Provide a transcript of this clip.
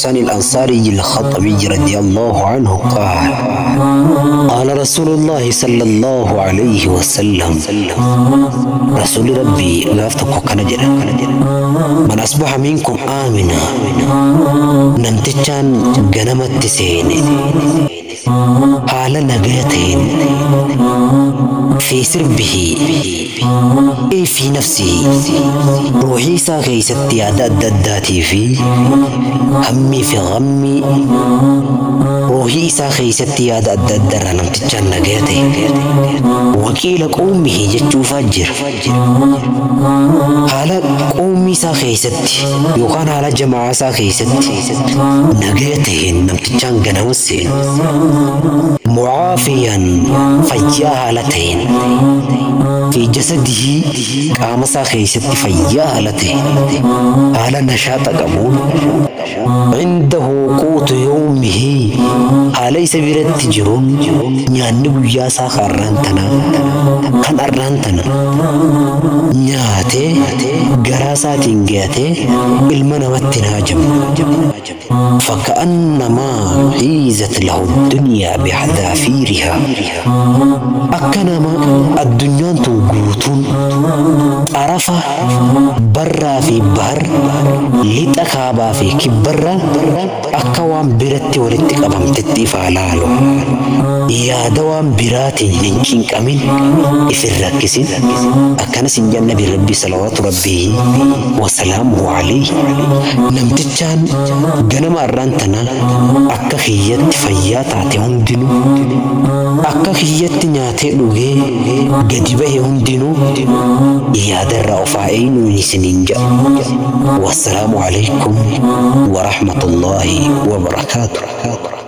الحسن الأنصاري الخطبي رضي الله عنه قال: قال رسول الله صلى الله عليه وسلم، رسول ربي غافتك كان جرا: من أصبح منكم آمنا، namtichaan ganamatti seene haala nagaya ta'een، في سربه أي في نفسه، ruuxii isaa keessatti yaada adda addaatii fi hammii fi ghammii ruuxii isaa keessatti yaada adda addaa irraa namtichaan nagaya ta'e. وقيل قومه jechuufaa jira. Haala qoomii isaa keessatti yookaan haala jamaa isaa keessatti nagaya ta'een namtichaan ganama seenu، معافيا، fayyaa haala ta'een، في جسده، qaama isaa keessatti fayyaa haala ta'een, haala nashaaxa qabuun، عنده قوت يومه، haala isa biratti jiruun nyaanni guyyaa isaa kan arraan tana nyaatee garaa isaatiin gayatee ilma namatti naajamu، فكأنما حيزت له الدنيا بحذافيرها، akka nama addunyaan tun guutuun xarafa barraa fi bahar, lixa, kaabaa fi kibbarra akka waan biratti walitti qabamtetti ifaa laalu, yaada waan biraatiin hin cinqamin, ifin rakkisin. Akkanas hin janna nabi rabbii صلوات ربي وسلامه عليه. Namtichaan ganama arraan tana akka kiyyatti fayyaa taate hundinuu, akka kiyyatti nyaatee dhugee gadi bahe hundinuu, yaada irraa ofaa eenyuun isiniin jedha. والسلام عليكم ورحمة الله وبركاته.